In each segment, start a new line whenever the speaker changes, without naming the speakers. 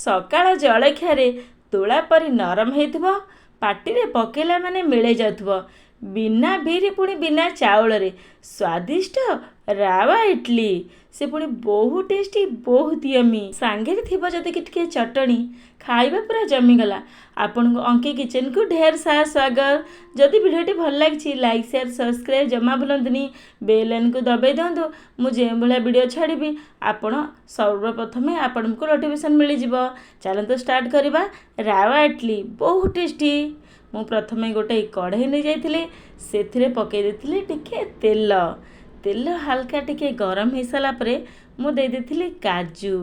ସକାଳ ଜଳଖିଆରେ ତୁଳା ପରି ନରମ ହେଇଥିବ, ପାଟିରେ ପକେଇଲା ମାନେ ମିଳେଇ ଯାଉଥିବ। ବିନା ବିରି ପୁଣି ବିନା ଚାଉଳରେ ସ୍ୱାଦିଷ୍ଟ ରାୱା ଇଡଲି। ସେ ପୁଣି ବହୁତ ଟେଷ୍ଟି, ବହୁତ ୟମି। ସାଙ୍ଗରେ ଥିବ ଯଦି କି ଟିକେ ଚଟଣି, ଖାଇବା ପୁରା ଜମିଗଲା। ଆପଣଙ୍କୁ ଅଙ୍କି କିଚେନକୁ ଢେର ସାରା ସ୍ୱାଗତ। ଯଦି ଭିଡ଼ିଓଟି ଭଲ ଲାଗିଛି, ଲାଇକ୍, ସେୟାର, ସବସ୍କ୍ରାଇବ୍ ଜମା ଭୁଲନ୍ତୁନି। ବେଲ୍ ଆଇକନ୍କୁ ଦବାଇ ଦିଅନ୍ତୁ। ମୁଁ ଯେଉଁଭଳିଆ ଭିଡ଼ିଓ ଛାଡ଼ିବି, ଆପଣ ସର୍ବପ୍ରଥମେ ଆପଣଙ୍କୁ ନୋଟିଫିକେସନ୍ ମିଳିଯିବ। ଚାଲନ୍ତୁ ଷ୍ଟାର୍ଟ କରିବା ରାୱା ଇଡଲି, ବହୁତ ଟେଷ୍ଟି। ମୁଁ ପ୍ରଥମେ ଗୋଟେ କଢ଼େଇ ନେଇଯାଇଥିଲି, ସେଥିରେ ପକାଇ ଦେଇଥିଲି ଟିକେ ତେଲ। ତେଲ ହାଲକା ଟିକେ ଗରମ ହେଇସାରିଲା ପରେ ମୁଁ ଦେଇ ଦେଇଥିଲି କାଜୁ।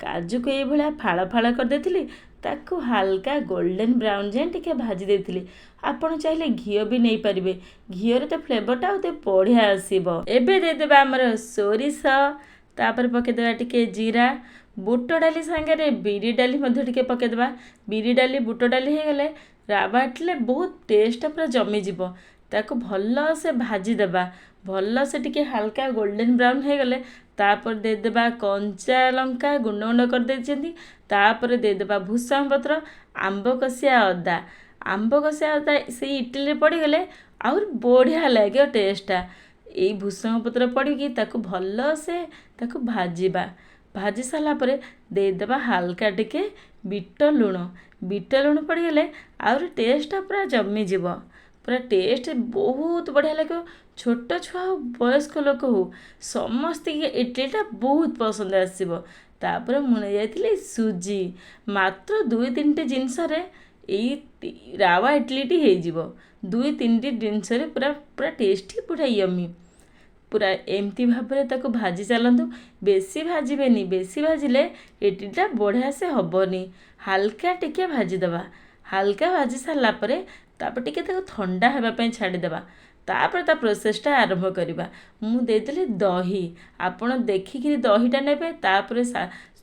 କାଜୁକୁ ଏଇଭଳିଆ ଫାଳ ଫାଳ କରିଦେଇଥିଲି। ତାକୁ ହାଲକା ଗୋଲ୍ଡେନ୍ ବ୍ରାଉନ୍ ଯାଏଁ ଟିକେ ଭାଜି ଦେଇଥିଲି। ଆପଣ ଚାହିଁଲେ ଘିଅ ବି ନେଇପାରିବେ। ଘିଅରେ ତ ଫ୍ଲେଭରଟା ଆଉ ବଢ଼ିଆ ଆସିବ। ଏବେ ଦେଇଦେବା ଆମର ସୋରିଷ, ତାପରେ ପକାଇଦେବା ଟିକେ ଜିରା। ବୁଟ ଡାଲି ସାଙ୍ଗରେ ବିରି ଡାଲି ମଧ୍ୟ ଟିକେ ପକାଇଦେବା। ବିରି ଡାଲି, ବୁଟ ଡାଲି ହେଇଗଲେ ରାବା ଇଡଲିରେ ବହୁତ ଟେଷ୍ଟଟା ପୁରା ଜମିଯିବ। ତାକୁ ଭଲସେ ଭାଜିଦେବା। ଭଲସେ ଟିକେ ହାଲକା ଗୋଲ୍ଡେନ୍ ବ୍ରାଉନ୍ ହେଇଗଲେ ତାପରେ ଦେଇଦେବା କଞ୍ଚା ଲଙ୍କା, ଗୁଣ୍ଡ ଗୁଣ୍ଡ କରିଦେଇଛନ୍ତି। ତାପରେ ଦେଇଦେବା ଭୃଷଙ୍ଗ ପତ୍ର, ଆମ୍ବ କଷିଆ ଅଦା। ଆମ୍ବ କଷିଆ ଅଦା ସେଇ ଇଟିଲିରେ ପଡ଼ିଗଲେ ଆହୁରି ବଢ଼ିଆ ଲାଗିବ ଟେଷ୍ଟଟା। ଏଇ ଭୃଷଙ୍ଗ ପତ୍ର ପଡ଼ିକି ତାକୁ ଭଲସେ ତାକୁ ଭାଜିବା। ଭାଜି ସାରିଲା ପରେ ଦେଇଦେବା ହାଲକା ଟିକେ ବିଟ ଲୁଣ। ବିଟ ଲୁଣ ପଡ଼ିଗଲେ ଆହୁରି ଟେଷ୍ଟଟା ପୁରା ଜମିଯିବ। ପୁରା ଟେଷ୍ଟ ବହୁତ ବଢ଼ିଆ ଲାଗିବ। ଛୋଟ ଛୁଆ ହଉ, ବୟସ୍କ ଲୋକ ହଉ, ସମସ୍ତିକି ଇଡ଼ଲିଟା ବହୁତ ପସନ୍ଦ ଆସିବ। ତାପରେ ମୁଁ ନେଇଯାଇଥିଲି ସୁଜି। ମାତ୍ର ଦୁଇ ତିନିଟି ଜିନିଷରେ ଏଇ ରାୱା ଇଡ଼ଲିଟି ହେଇଯିବ। ଦୁଇ ତିନିଟି ଜିନିଷରେ ପୁରା ପୁରା ଟେଷ୍ଟି, ପୁରା ୟମି। ପୁରା ଏମିତି ଭାବରେ ତାକୁ ଭାଜି ଚାଲନ୍ତୁ। ବେଶୀ ଭାଜିବେନି, ବେଶୀ ଭାଜିଲେ ଇଡ଼ଲିଟା ବଢ଼ିଆ ସେ ହେବନି। ହାଲକା ଟିକେ ଭାଜିଦେବା। ହାଲକା ଭାଜି ସାରିଲା ପରେ ତାପରେ ଟିକେ ତାକୁ ଥଣ୍ଡା ହେବା ପାଇଁ ଛାଡ଼ିଦେବା। ତାପରେ ତା ପ୍ରୋସେସଟା ଆରମ୍ଭ କରିବା। ମୁଁ ଦେଇଦେଲି ଦହି। ଆପଣ ଦେଖିକିରି ଦହିଟା ନେବେ। ତାପରେ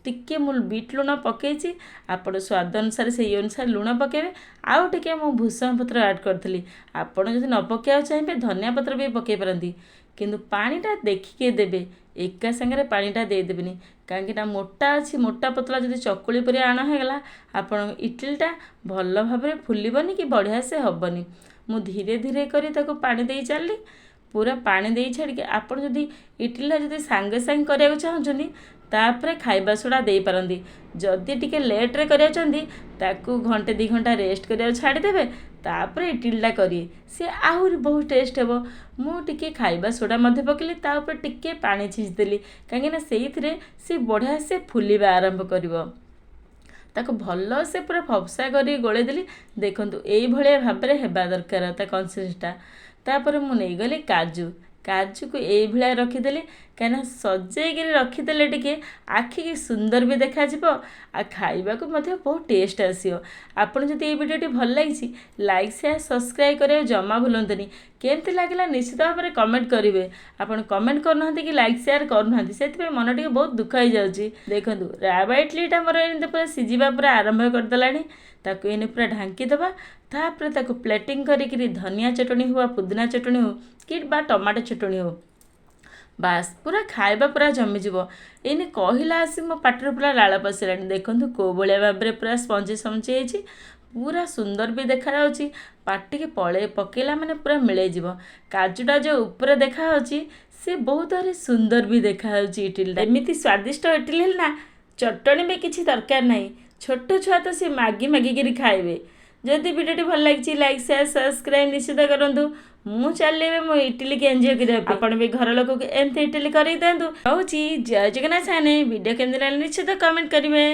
ଟିକେ ମୁଁ ବିଟ୍ ଲୁଣ ପକାଇଛି। ଆପଣ ସ୍ୱାଦ ଅନୁସାରେ ସେଇ ଅନୁସାରେ ଲୁଣ ପକାଇବେ। ଆଉ ଟିକେ ମୁଁ ଭୃଷଙ୍ଗ ପତ୍ର ଆଡ଼୍ କରିଥିଲି। ଆପଣ ଯଦି ନ ପକାଇବାକୁ ଚାହିଁବେ, ଧନିଆ ପତ୍ର ବି ପକାଇ ପାରନ୍ତି। କିନ୍ତୁ ପାଣିଟା ଦେଖିକି ଦେବେ, ଏକା ସାଙ୍ଗରେ ପାଣିଟା ଦେଇଦେବେନି। କାହିଁକିନା ମୋଟା ଅଛି, ମୋଟା ପତଳା ଯଦି ଚକୁଳି ପରି ଆଣ ହେଇଗଲା, ଆପଣଙ୍କ ଇଟିଲିଟା ଭଲ ଭାବରେ ଫୁଲିବନି କି ବଢ଼ିଆ ସେ ହେବନି। ମୁଁ ଧୀରେ ଧୀରେ କରି ତାକୁ ପାଣି ଦେଇ ଚାଲିଲି। ପୁରା ପାଣି ଦେଇ ଛାଡ଼ିକି, ଆପଣ ଯଦି ଇଟିଲିଟା ଯଦି ସାଙ୍ଗେ ସାଙ୍ଗେ କରିବାକୁ ଚାହୁଁଛନ୍ତି, ତାପରେ ଖାଇବା ସୋଡ଼ା ଦେଇପାରନ୍ତି। ଯଦି ଟିକେ ଲେଟ୍ରେ କରିବାକୁ ଚାହାନ୍ତି, ତାକୁ ଘଣ୍ଟେ 2 ଘଣ୍ଟା ରେଷ୍ଟ କରିବାକୁ ଛାଡ଼ିଦେବେ, ତାପରେ ଇଟିଲିଟା କରିବେ, ସେ ଆହୁରି ବହୁତ ଟେଷ୍ଟ ହେବ। ମୁଁ ଟିକେ ଖାଇବା ସୋଡ଼ା ମଧ୍ୟ ପକାଇଲି। ତା ଉପରେ ଟିକେ ପାଣି ଛିଞ୍ଚିଦେଲି, କାହିଁକିନା ସେଇଥିରେ ସେ ବଢ଼ିଆ ସେ ଫୁଲିବା ଆରମ୍ଭ କରିବ। ତାକୁ ଭଲସେ ପୁରା ଫପସା କରି ଗୋଳେଇ ଦେଲି। ଦେଖନ୍ତୁ, ଏଇଭଳିଆ ଭାବରେ ହେବା ଦରକାର ତା କନସିଷ୍ଟେନ୍ସିଟା। ତାପରେ ମୁଁ ନେଇଗଲି କାଜୁ। କାଜୁକୁ ଏଇଭଳିଆ ରଖିଦେଲି, କାହିଁକିନା ସଜେଇକିରି ରଖିଦେଲେ ଟିକେ ଆଖିକି ସୁନ୍ଦର ବି ଦେଖାଯିବ ଆଉ ଖାଇବାକୁ ମଧ୍ୟ ବହୁତ ଟେଷ୍ଟ ଆସିବ। ଆପଣ ଯଦି ଏଇ ଭିଡ଼ିଓଟି ଭଲ ଲାଗିଛି, ଲାଇକ୍, ସେୟାର, ସବସ୍କ୍ରାଇବ୍ କରିବାକୁ ଜମା ଭୁଲନ୍ତୁନି। କେମିତି ଲାଗିଲା, ନିଶ୍ଚିତ ଭାବରେ କମେଣ୍ଟ କରିବେ। ଆପଣ କମେଣ୍ଟ କରୁନାହାନ୍ତି କି ଲାଇକ୍, ସେୟାର କରୁନାହାନ୍ତି, ସେଥିପାଇଁ ମନ ଟିକେ ବହୁତ ଦୁଃଖ ହେଇଯାଉଛି। ଦେଖନ୍ତୁ, ରାବା ଇଡ଼ଲିଟା ମୋର ଏମିତି ପୁରା ସିଝିବା ପୁରା ଆରମ୍ଭ କରିଦେଲାଣି। ତାକୁ ଏଇନେ ପୁରା ଢାଙ୍କିଦେବା। ତାପରେ ତାକୁ ପ୍ଲେଟିଂ କରିକିରି ଧନିଆ ଚଟଣି ହଉ, ପୁଦିନା ଚଟଣି ହଉ କି ବା ଟମାଟୋ ଚଟଣି ହଉ, ବାସ୍, ପୁରା ଖାଇବା ପୁରା ଜମିଯିବ। ଏଇନେ କହିଲା ଆସି ମୋ ପାଟିରୁ ପୁରା ଲାଳ ପଶିଲାଣି। ଦେଖନ୍ତୁ, କେଉଁ ଭଳିଆ ଭାବରେ ପୁରା ସ୍ପଞ୍ଜି ସ୍ପଞ୍ଜି ହେଇଛି। ପୁରା ସୁନ୍ଦର ବି ଦେଖାଯାଉଛି। ପାଟିକି ପଳେଇ ପକେଇଲା ମାନେ ପୁରା ମିଳେଇଯିବ। କାଜୁଟା ଯେଉଁ ଉପରେ ଦେଖାଯାଉଛି, ସେ ବହୁତ ଆହୁରି ସୁନ୍ଦର ବି ଦେଖାଯାଉଛି ଇଟିଲିଟା। ଏମିତି ସ୍ୱାଦିଷ୍ଟ ଇଟିଲି ହେଲେ ନା ଚଟଣି ବି କିଛି ଦରକାର ନାହିଁ। ଛୋଟ ଛୁଆ ତ ସେ ମାଗି ମାଗିକିରି ଖାଇବେ। ଯଦି ଭିଡ଼ିଓଟି ଭଲ ଲାଗିଛି, ଲାଇକ୍, ସେୟାର, ସବସ୍କ୍ରାଇବ୍ ନିଶ୍ଚିତ କରନ୍ତୁ। ମୁଁ ଚାଲିଲି ଏବେ ମୋ ଇଟିଲିକି ଏନ୍ଜୟ କରିବା ପାଇଁ। ଆପଣ ବି ଘର ଲୋକକୁ ଏମିତି ଇଟିଲି କରିକି ଦିଅନ୍ତୁ। ରହୁଛି, ଜୟ ଜଗନ୍ନାଥ। ସାଙ୍ଗେ ଭିଡ଼ିଓ କେମିତି ଲାଗିଲା, ନିଶ୍ଚିତ କମେଣ୍ଟ କରିବେ।